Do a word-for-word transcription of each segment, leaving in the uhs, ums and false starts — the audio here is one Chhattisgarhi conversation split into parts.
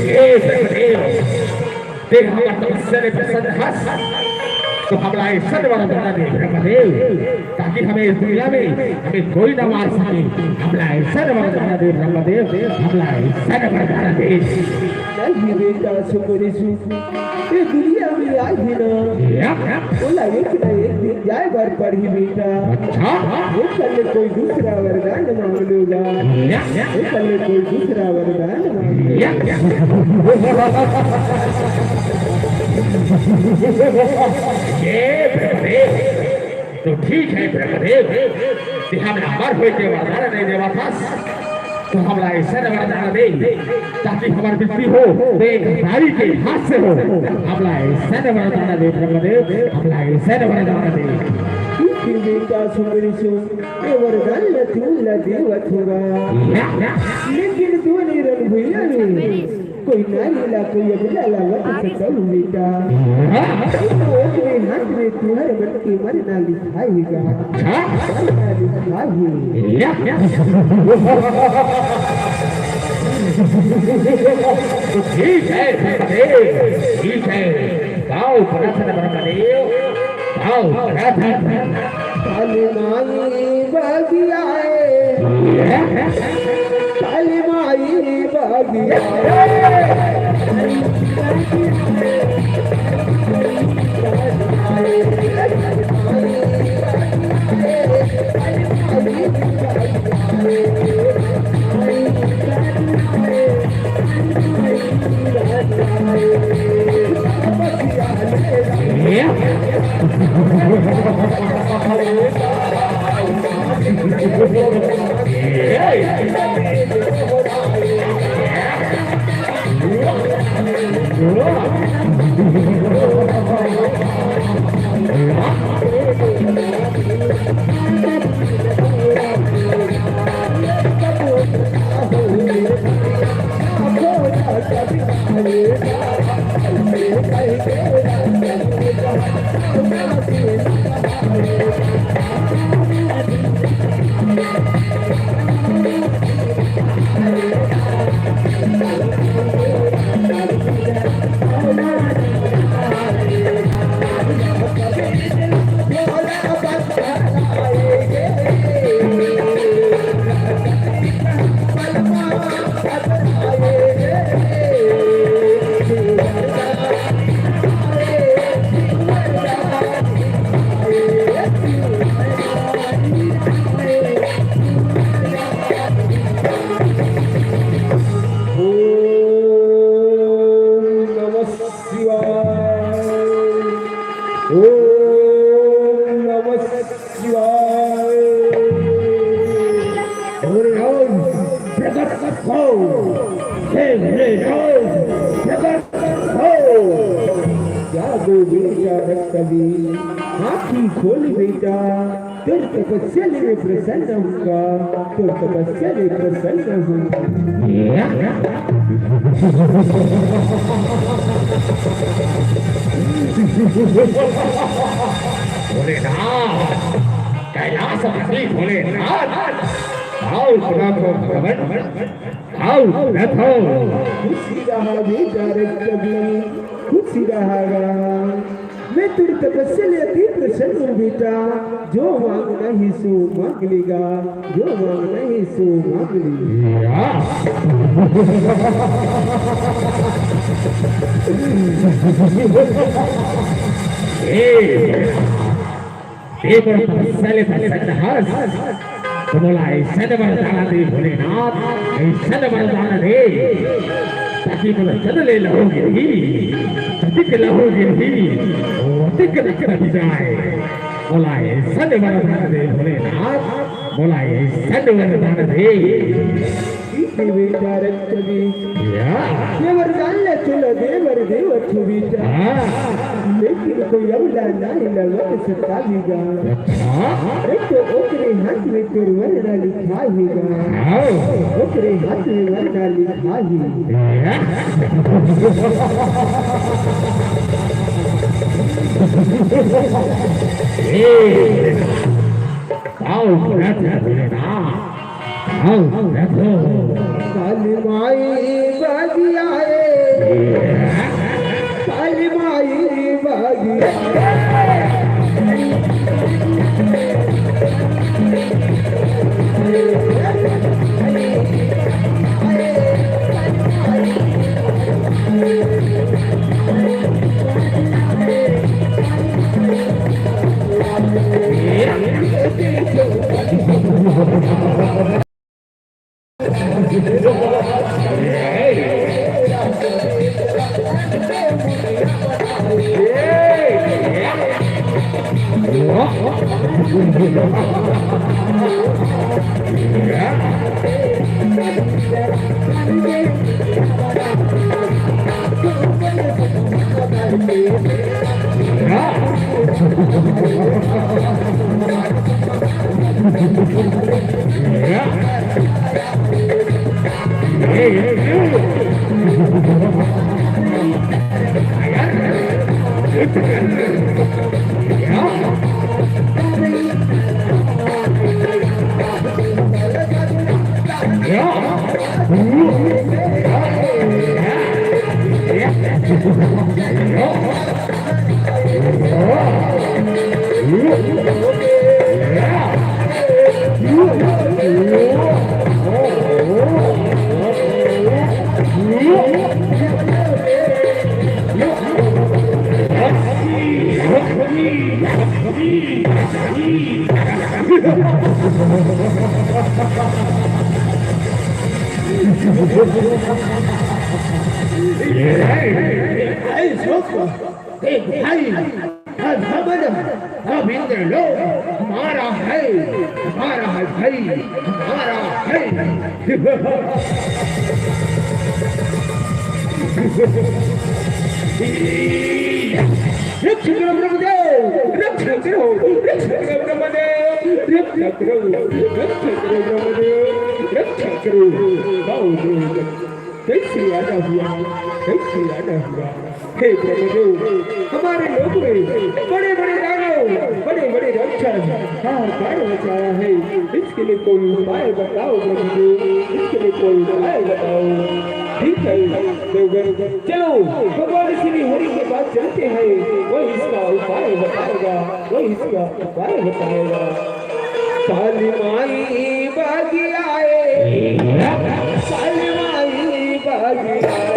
हे ब्रह्मदेव, तें हमर तपस्या ले प्रसन्न हस, त हमला अइसन वरदान दे ब्रह्मदेव, ताकि हमें इस दुनिया में हमें कोई ना मार सके। हमला अइसन वरदान दे ब्रह्मदेव, हमला अइसन वरदान दे। नहीं बेटा, सुमरी सु, ये दुनिया में आए ही ना, या? ओला एक ना एक दिन जाए बर पड़ही बेटा। अच्छा? ये कल कोई दूसरा वरदान मांग लूंगा। या? ये कल कोई दूसरा वरदान मांग लूंगा। या? ये ब्रह्मदेव, तो ठीक है ब्रह्मदेव, तें हमला अमर होए के वरदान नहीं देवत हस, त हमला अइसन वरदान दे, ताकि हमर मृत्यु हो, त एक नारी के हाथ से हो। हमला अइसन वरदान दे ब्रह्मदेव, हमला अइसन वरदान दे। ठीक हे बेटा, सुमरी सु, ये वरदान ला तुमला देवत हों गा। या? लेकिन दोनों रण भुइयां में कोई नारी ला, कोई अबला ला मत सताओ बेटा। हाँ? ओकरे हाथ में तुंहर मन के मरना लिखाय हे गा। हाँ? मरना लिखाय हे। या, या। तो ठीक है, ठीक है। गाओ प्रार्थना ब्रह्मदेव, गाओ प्रार्थना। काली माई बगिया ए, काली माई बगिया ए। ओम नमः शिवाय। ओम नमः शिवाय। भोलेनाथ प्रकट हो, हे भोलेनाथ प्रकट हो। जागो बेटा रक्तबीर, आँखी खोल बेटा, तोर तपस्या ले मैं प्रसन्न हूँ गा, तोर तपस्या ले प्रसन्न हूँ। भोलेनाथ, कैलाशवासी भोलेनाथ, आओ प्रभु भगवान, आओ प्रभु। खुशी रहा बेटा रक्तबीर, खुशी रहा गा। मैं तोर तपस्या ले अति प्रसन्न हूँ बेटा, जो मांगना हे सो मांग ले गा, जो मांगना हे सो मांग ले। या। ए, ए मोर तपस्या ले प्रसन्न हस, त मोला अइसन वरदान दे भोलेनाथ, अइसन वरदान दे। कि मोला चंद ले लहू गिरही, कतिक लहू गिरही, ओतिक रख रख जाए। मोला अइसन वरदान दे भोलेनाथ, मोला अइसन वरदान दे। ई देवता रक्त भी या। ये वरदान ला चलो देवर देव छुबीता। हाँ। लेकिन कोई अवला नारी ला वध सतावेगा। हाँ। अरे तो ओकरे हाथ में तोर वरना लिखा हेगा। हाँ। ओकरे हाथ में वरना लिखा हे। या। ए, आओ, रथ भोलेनाथ। आओ, रथ। काली माई बागी आए। काली माई बागी आए। ए, सुख, देख भाई, अब हमन, अब इंद्रलोक हमारा है, हमारा है भाई, हमारा है। रक्षा करो ब्रह्मदेव, रक्षा करो, रक्षा करो ब्रह्मदेव, रक्षा करो, रक्षा करो ब्रह्मदेव, रक्षा करो। बाबू देव, कैसे आना हुआ, कैसे आना हुआ? हे ब्रह्मदेव, हमारे लोक में बड़े-बड़े दानव, बड़े-बड़े राक्षस हाहाकार मचाया है। इसके लिए कोई उपाय बताओ ब्रह्मदेव, इसके लिए कोई उपाय बताओ। ठीक है देवगण, चलो भगवान श्री हरि के पास चलते हैं, वो इसका उपाय बताएगा, वो इसका उपाय बताएगा। काली माई बागी आए, काली माई बागी आए।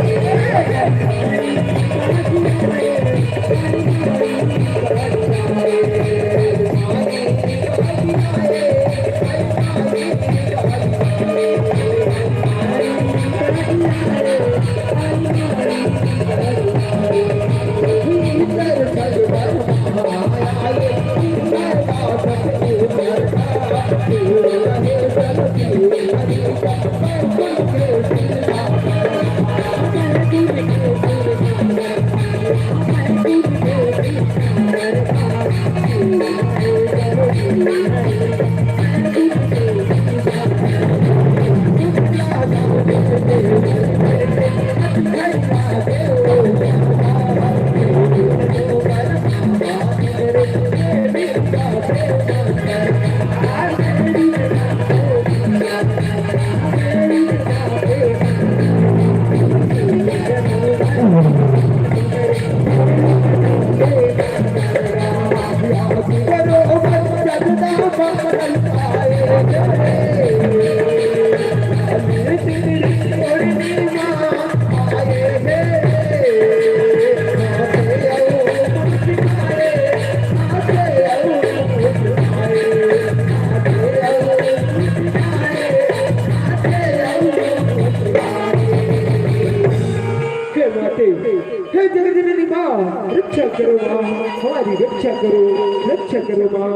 हे जगत जननी माँ, रक्षा करो माँ, हमारी रक्षा करो, रक्षा करो माँ,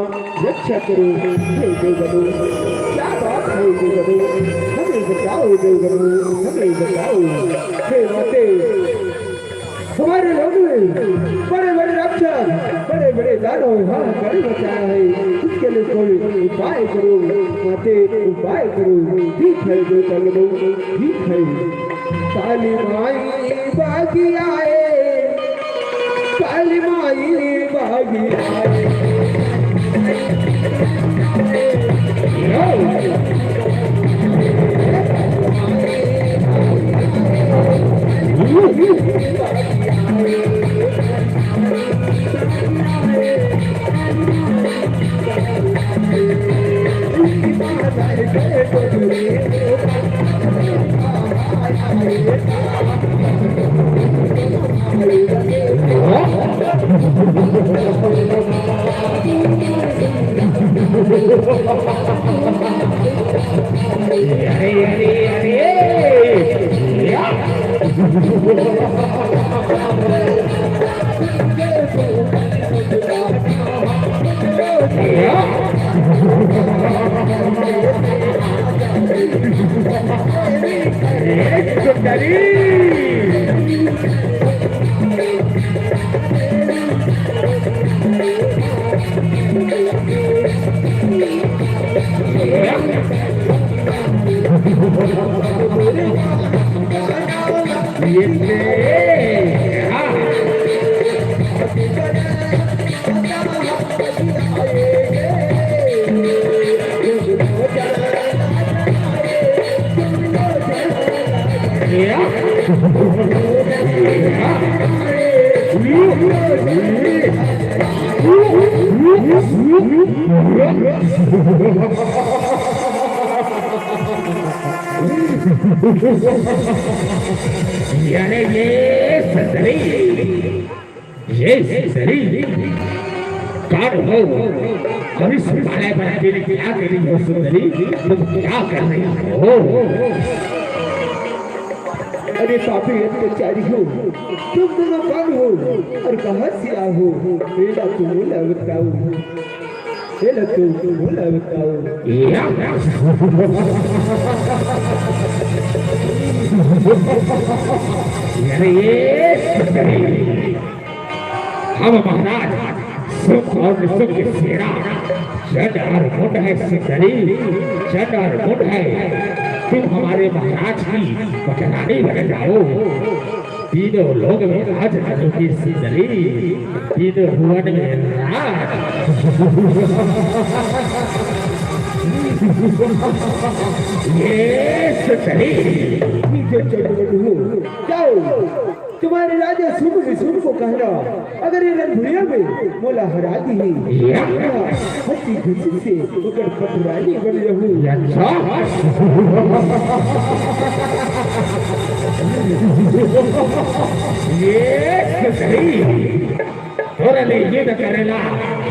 रक्षा करो। हे देवगणों, क्या बात है देवगणों, हमें बताओ देवगणों, हमें बताओ। हे माते, हमारे लोग में बड़े बड़े राक्षस, बड़े बड़े दानव हाहाकार मचाया है, इसके लिए कोई उपाय करो माते, उपाय करो। ठीक है देवता लोग, ठीक है। काली माई बागी आए, काली माई बागी आए। अरे ये सुंदरी, ये सुंदरी, कौन हो? अभी सुनाए पर अकेले क्या कर रही हो सुंदरी? तुम क्या कर रही हो? अरे पापी अत्याचारी हो, तुम दोनों कौन हो और कहाँ से आए हो? बेटा तुम बताओ। ये लो तुम, बोला बताओ। या। अरे ये सुंदरी, हम महाराज सुख और निसुख के सेना चंड और मुंड है सुंदरी, चंड और मुंड है। तुम हमारे महाराज की पटरानी बन जाओ। तीनों लोक में राज करूंगी सुंदरी, तीनों भुवन में राज। ये सुंदरी। ठीक है, चंडवत हो, जाओ, तुम्हारे राजा सुख विसुख को कहना, अगर ये रणभुइया में मोला हरा दी, या। हंसी खुशी से ओकर पटरानी बन रहूं। अच्छा। ये सुंदरी, तोरे ले युद्ध करेला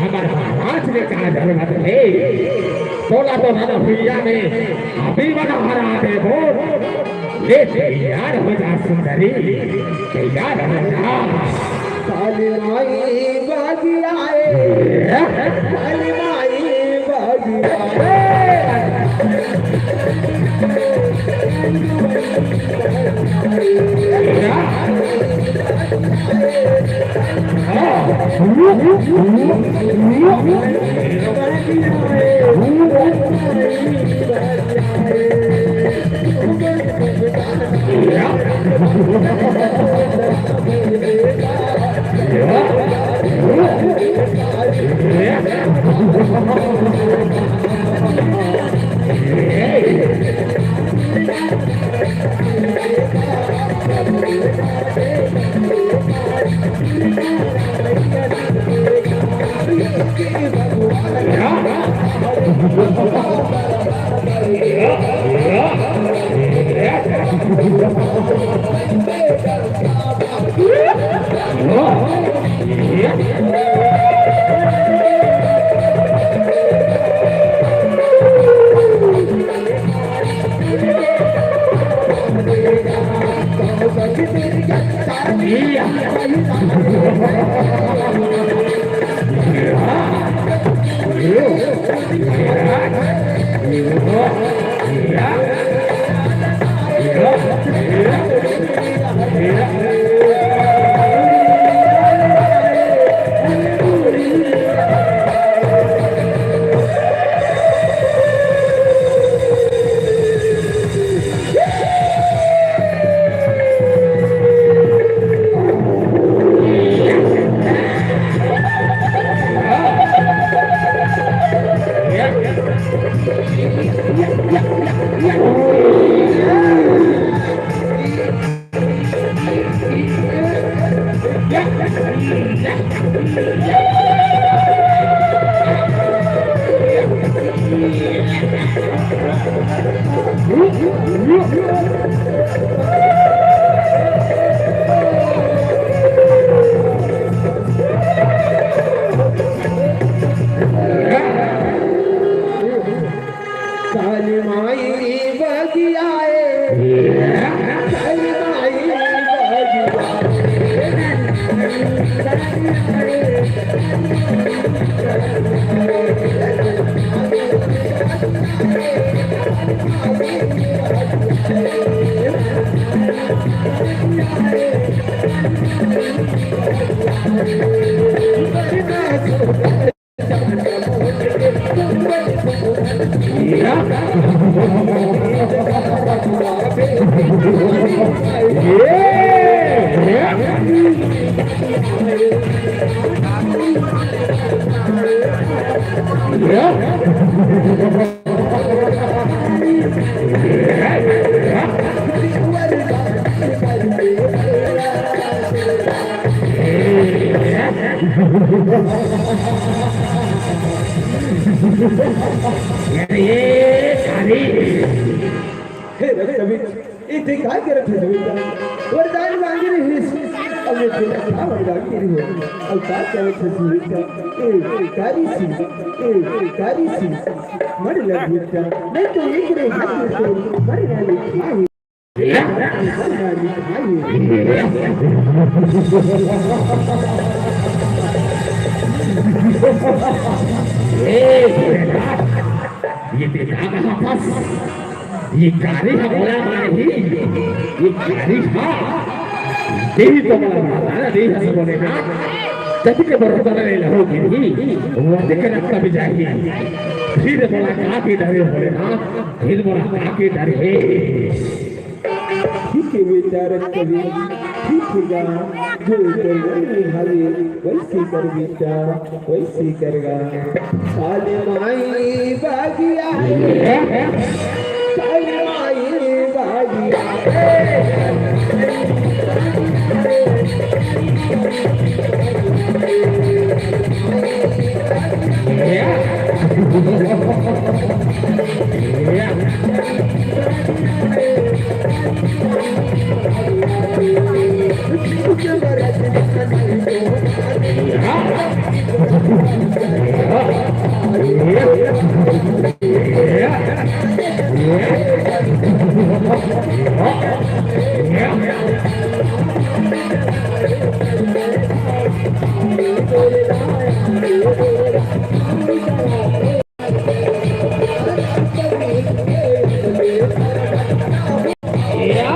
हमर महाराज ने का जरूरत है? तोला तो रणभुइया में अभी बना हरा देबो। ले तैयार हो जा सुंदरी, तैयार हो जा। काली माई बागी आए, काली माई बागी आए। काली माई बगिया ए, काली माई बगिया। अरे, अरे। हे रवि, रवि, ए, ते काय करत हस बेटा? वरदान मांगे रहिस, अउ ये तेला का वरदान दे रहे हो? अउ का करत हस बेटा? ए, कारी सी, ए, कारी सी, मर लग बेटा, नहीं तो एक रे हाथ में तो मर ना लिखा है। ये देखा कहाँ फंस, ये कारी हा बोला नहीं, ये कारी हा। देही तो मला माता देही हा बोले ना, जब के बरोबर नहीं लहो गिरी, वो देख रखता भी जाएगी। फिर बोला का के डरे बोले ना, फिर बोला का के डरे। ठीक है बेटा, रख कभी, ठीक है गा, जो कर रहे हैं भाई, वैसे कर बेटा, वैसे कर गा। काली माई बागिया, काली माई बागिया। या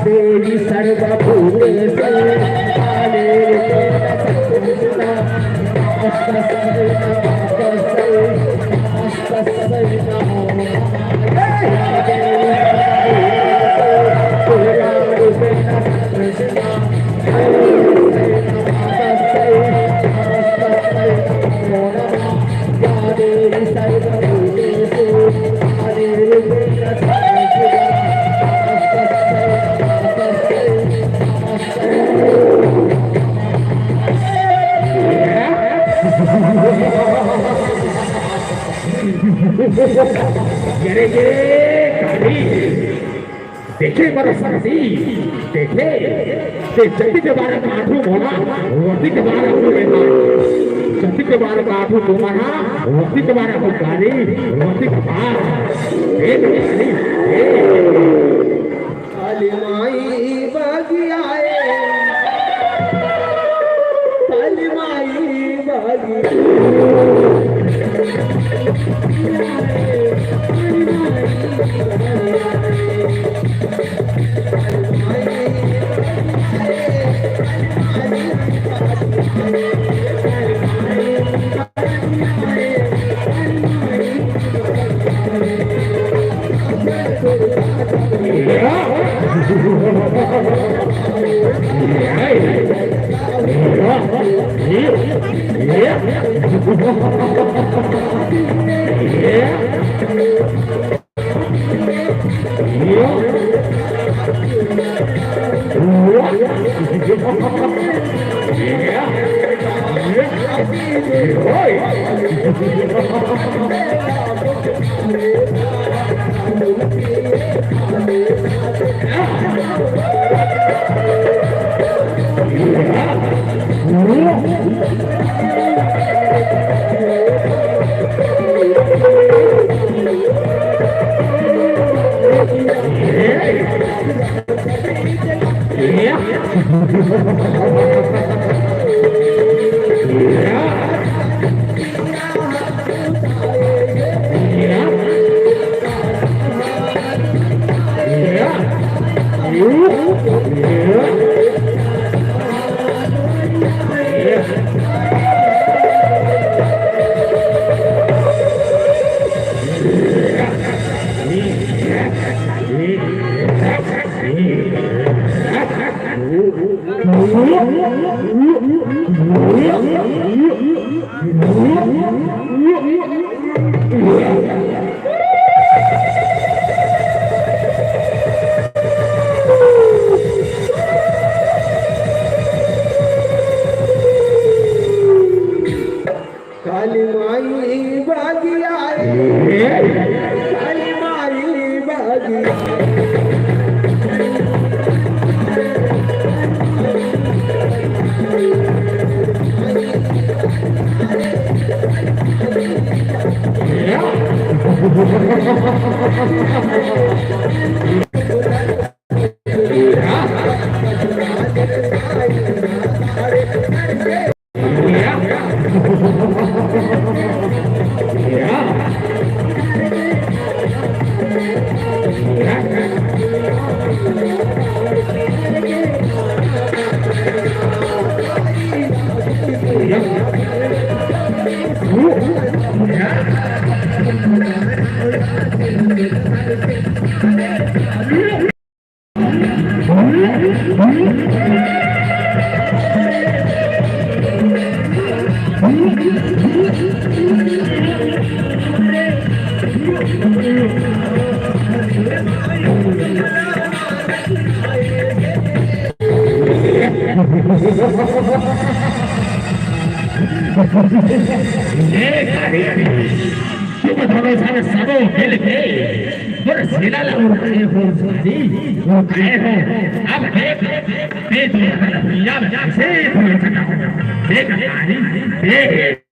देवी सर्वभूतेषु काले रूपेण संस्थिता। अरे ये गाड़ी देखे बर सकती, देखे, ते जति के बारे में आठू बोला, वति के बारे में मैं, जति के बारे में आठू बोला, वति के बारे में गाड़ी, वति के बारे, ए, ए, ए। काली माई बगिया ए, काली माई बगिया। काली माई बगिया रे, काली माई बगिया। तुम दोनों सारे सबो मिल के मोर सेना ला उड़ाए हो सारी, उड़ाए हो। अब देख, ते दुनिया में दुनिया में कैसे दुनिया का देख सारी, देख।